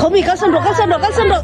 Komi kalsan rawh kalsan rawh kalsan rawh.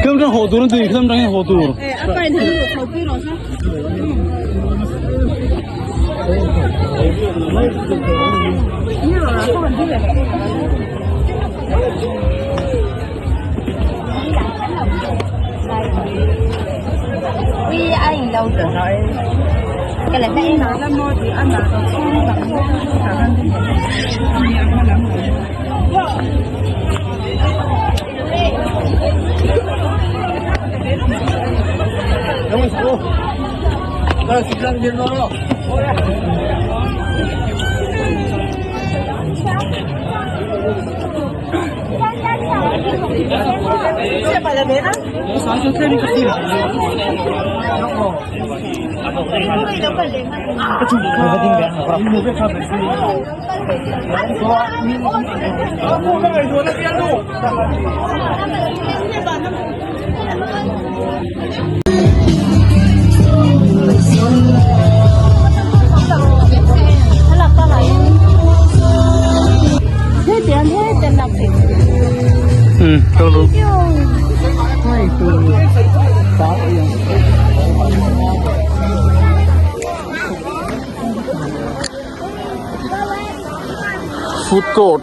Khlam tang haw tur an ti khlam tang hi haw tur. Food court.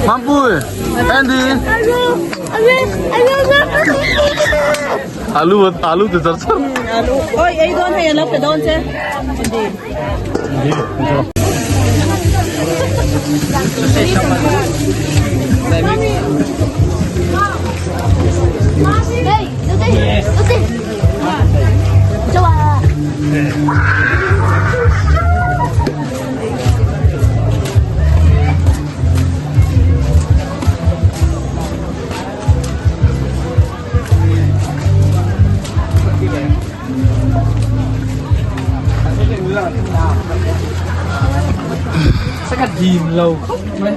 Mampui, Andy. Alu alu te char char. Alu. Oi, ei dawn hei an lo pe dawn che. Andy. lo khawp mai.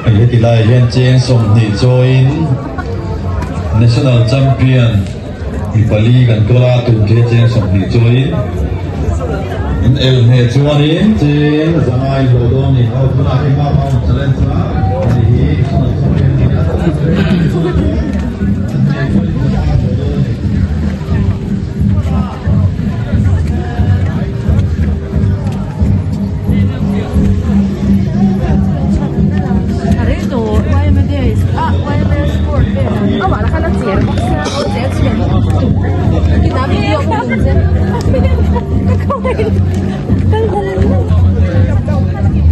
Hei heti lai hian cheng 20 chawiin National Champion mi pali kan kawl a, tun khi cheng 20 chawiin in el hne chuanin cheng zangai hlawh dawn a ni. Aw tunah hi hma hma awm challenge a, hei hi National Champion a ni a, an hne chuanin zangai hlawh dawn a ni.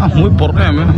A hmui pawrh em em.